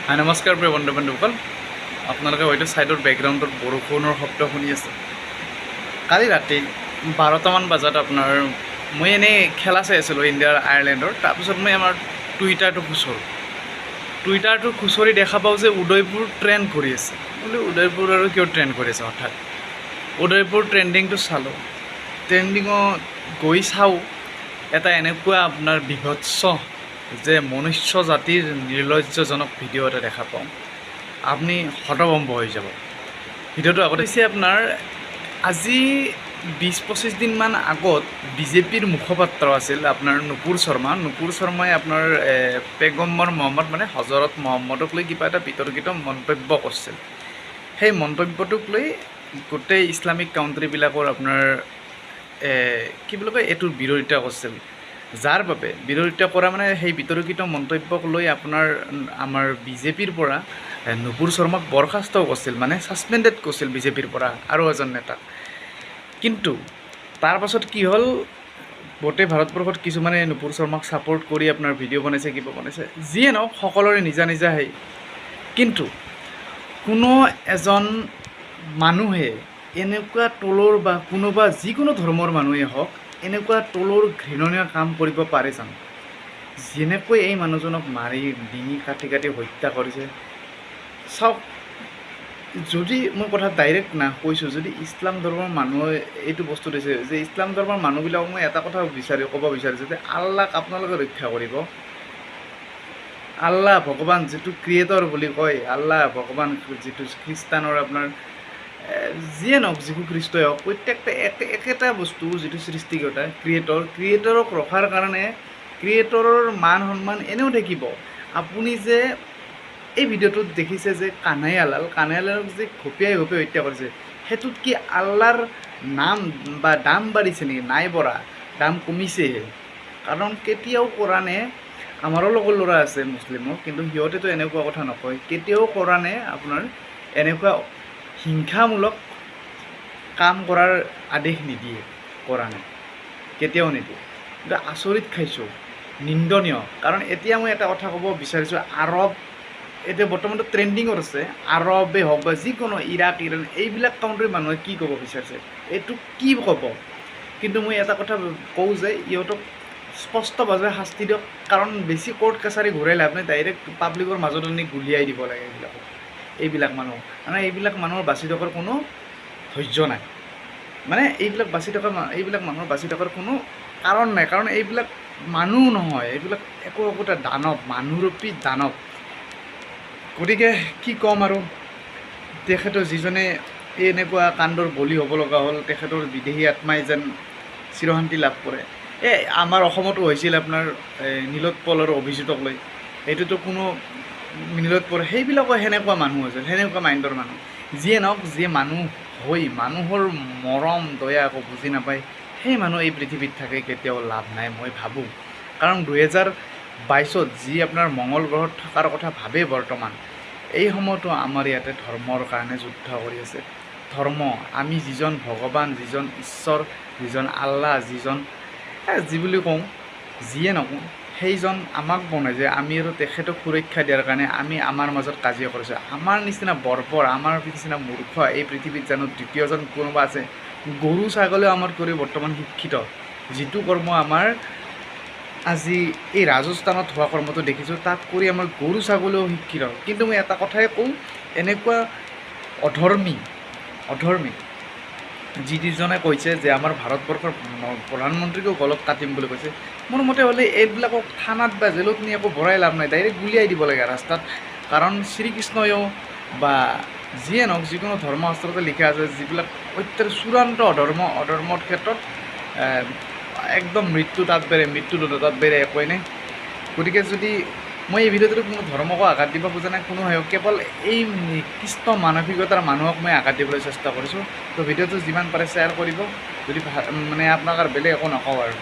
হাই, নমস্কাৰ প্ৰিয় বন্ধু বান্ধৱীসকল। আপোনালোকে হয়তো ছাইডৰ বেকগ্ৰাউণ্ডত বৰষুণৰ শব্দ শুনি আছে। কালি ৰাতি 12টামান বজাত আপোনাৰ মই এনেই খেলা চাই আছিলোঁ ইণ্ডিয়াৰ আয়াৰলেণ্ডৰ। তাৰপিছত মই আমাৰ টুইটাৰটো খুচৰোঁ। টুইটাৰটো খুচৰি দেখা পাওঁ যে উদয়পুৰ ট্ৰেণ্ড কৰি আছে। বোলো, উদয়পুৰ আৰু কিয় ট্ৰেণ্ড কৰি আছে? হঠাৎ উদয়পুৰ ট্ৰেণ্ডিংটো চালোঁ। ট্ৰেণ্ডিঙত গৈ চাওঁ, এটা এনেকুৱা আপোনাৰ বিভৎস যে মনুষ্য জাতিৰ নিৰ্লজ্জজনক ভিডিঅ' এটা দেখা পাওঁ, আপুনি হতভম্ব হৈ যাব। ভিডিঅ'টো আগতে হৈছে আপোনাৰ আজি 20-25 দিনমান আগত বিজেপিৰ মুখপাত্ৰ আছিল আপোনাৰ নুপুৰ শৰ্মা। নুপুৰ শৰ্মাই আপোনাৰ পেগম্বৰ মহম্মদ, মানে হজৰত মহম্মদক লৈ কিবা এটা বিতৰ্কিত মন্তব্য কৰিছিল। সেই মন্তব্যটোক লৈ গোটেই ইছলামিক কাউণ্ট্ৰিবিলাকৰ আপোনাৰ কি বুলি কয়, এইটোৰ বিৰোধিতা কৰিছিল। যাৰ বাবে বিৰোধিতা কৰা, মানে সেই বিতৰ্কিত মন্তব্যক লৈ আপোনাৰ আমাৰ বিজেপিৰ পৰা নুপুৰ শৰ্মাক বৰ্খাস্তও কৰিছিল, মানে ছাছপেণ্ডেড কৰিছিল বিজেপিৰ পৰা আৰু এজন নেতাক। কিন্তু তাৰ পাছত কি হ'ল? গোটেই ভাৰতবৰ্ষত কিছুমানে নুপুৰ শৰ্মাক ছাপোৰ্ট কৰি আপোনাৰ ভিডিঅ' বনাইছে, কিবা বনাইছে। যিয়ে নহওক, সকলোৰে নিজা নিজা সেই। কিন্তু কোনো এজন মানুহে এনেকুৱা তলৰ বা কোনোবা যিকোনো ধৰ্মৰ মানুহেই হওক, এনেকুৱা তলৰ ঘৃণনীয় কাম কৰিব পাৰে জানো? যেনেকৈ এই মানুহজনক মাৰি ডিঙি কাটি কাটি হত্যা কৰিছে। চাওক, যদি মই কথা ডাইৰেক্ট না কৈছোঁ, যদি ইছলাম ধৰ্মৰ মানুহে এইটো বস্তু দিছে যে ইছলাম ধৰ্মৰ মানুহবিলাকক মই এটা কথা ক'ব বিচাৰিছোঁ যে আল্লাক আপোনালোকে ৰক্ষা কৰিব। আল্লাহ ভগৱান যিটো ক্ৰিয়েটৰ বুলি কয়, আল্লাহ ভগৱান যিটো খ্ৰীষ্টানৰ আপোনাৰ যিয়ে নহওক, যীশু খ্ৰীষ্টই হওক, প্ৰত্যেকটা একেটা বস্তু, যিটো সৃষ্টিকৰ্তা ক্ৰিয়েটৰ, ক্ৰিয়েটৰক ৰখাৰ কাৰণে ক্ৰিয়েটৰৰ মান সন্মান এনেও থাকিব। আপুনি যে এই ভিডিঅ'টোত দেখিছে যে কানাইয়ালাল, কানাইয়ালালক যে ঘপিয়াই ঘপিয়াই হত্যা কৰিছে, সেইটোত কি আল্লাৰ নাম বা দাম বাঢ়িছে নেকি? নাই বঢ়া, দাম কমিছেহে। কাৰণ কেতিয়াও কোৰাণে, আমাৰো লগৰ ল'ৰা আছে মুছলিমৰ, কিন্তু সিহঁতেতো এনেকুৱা কথা নকয়। কেতিয়াও কোৰাণে আপোনাৰ এনেকুৱা হিংসামূলক কাম কৰাৰ আদেশ নিদিয়ে। কোৰাণে কেতিয়াও নিদিয়ে। কিন্তু আচৰিত খাইছোঁ, নিন্দনীয়। কাৰণ এতিয়া মই এটা কথা ক'ব বিচাৰিছোঁ, আৰৱ এতিয়া বৰ্তমানটো ট্ৰেণ্ডিঙত আছে। আৰৱে হওক বা যিকোনো ইৰাক, ইৰাণ, এইবিলাক কাউণ্ট্ৰিৰ মানুহে কি ক'ব বিচাৰিছে, এইটো কি ক'ব? কিন্তু মই এটা কথা কওঁ যে ইহঁতক স্পষ্টভাৱে শাস্তি দিয়ক। কাৰণ বেছি কোৰ্ট কাছাৰী ঘূৰাই লাভ নাই। ডাইৰেক্ট পাব্লিকৰ মাজত আনি গুলিয়াই দিব লাগে এইবিলাকক, এইবিলাক মানুহ। মানে এইবিলাক মানুহৰ বাচি থকাৰ কোনো ধৈৰ্য নাই। মানে এইবিলাক মানুহৰ বাচি থকাৰ কোনো কাৰণ নাই। কাৰণ এইবিলাক মানুহ নহয়, এইবিলাক একো একোটা দানৱ, মানুহৰূপী দানৱ। গতিকে কি ক'ম আৰু, তেখেতৰ যিজনে এই এনেকুৱা কাণ্ডৰ বলি হ'ব লগা হ'ল, তেখেতৰ বিদেহী আত্মাই যেন চিৰশান্তি লাভ কৰে। এই আমাৰ অসমতো হৈছিল আপোনাৰ এই নীলোৎপল আৰু অভিজিতক লৈ। এইটোতো কোনো নীলোৎপল, সেইবিলাকো সেনেকুৱা মানুহ আছিল, সেনেকুৱা মাইণ্ডৰ মানুহ। যিয়ে নহওক, যিয়ে মানুহ হৈ মানুহৰ মৰম দয়া একো বুজি নাপায়, সেই মানুহ এই পৃথিৱীত থাকে কেতিয়াও লাভ নাই, মই ভাবোঁ। কাৰণ 2022ত যি আপোনাৰ মঙল গ্ৰহত থকাৰ কথা ভাবে, বৰ্তমান এই সময়তো আমাৰ ইয়াতে ধৰ্মৰ কাৰণে যুদ্ধ কৰি আছে। ধৰ্ম, আমি যিজন ভগৱান, যিজন ঈশ্বৰ, যিজন আল্লাহ, যিজন যি বুলি কওঁ, যিয়ে নকওঁ, সেইজন আমাক বনাইছে। আমি আৰু তেখেতক সুৰক্ষা দিয়াৰ কাৰণে আমি আমাৰ মাজত কাজিয়া কৰিছোঁ। আমাৰ নিচিনা বৰ্বৰ, আমাৰ নিচিনা মূৰ্খ এই পৃথিৱীত জানো দ্বিতীয়জন কোনোবা আছে? গৰু ছাগলীও আমাৰ কৰি বৰ্তমান শিক্ষিত। যিটো কৰ্ম আমাৰ আজি এই ৰাজস্থানত হোৱা কৰ্মটো দেখিছোঁ, তাত কৰি আমাৰ গৰু ছাগলীও শিক্ষিত। কিন্তু মই এটা কথাই কওঁ, এনেকুৱা অধৰ্মী অধৰ্মী যিকেইজনে কৈছে যে আমাৰ ভাৰতবৰ্ষৰ প্ৰধানমন্ত্ৰীকো গলত কাটিম বুলি কৈছে, মোৰ মতে হ'লে এইবিলাকক থানাত বা জেলত নি একো ভৰাই লাভ নাই, ডাইৰেক্ট গুলিয়াই দিব লাগে ৰাস্তাত। কাৰণ শ্ৰীকৃষ্ণয়েও বা যিয়ে নহওক, যিকোনো ধৰ্মশাস্ত্ৰতে লিখা আছে, যিবিলাক অত্যন্ত চূড়ান্ত অধৰ্ম, অধৰ্মৰ ক্ষেত্ৰত একদম মৃত্যু তাত বেৰে, মৃত্যুদণ্ড তাত বেৰে একোৱেই নাই। গতিকে যদি মই এই ভিডিঅ'টোত কোনো ধৰ্মকো আঘাত দিব খোজা নাই, কোনো হওক, কেৱল এই নিকৃষ্ট মানসিকতাৰ মানুহক মই আঘাত দিবলৈ চেষ্টা কৰিছোঁ। তো ভিডিঅ'টো যিমান পাৰে শ্বেয়াৰ কৰিব যদি মানে আপোনাক আৰু বেলেগ একো নকওঁ আৰু।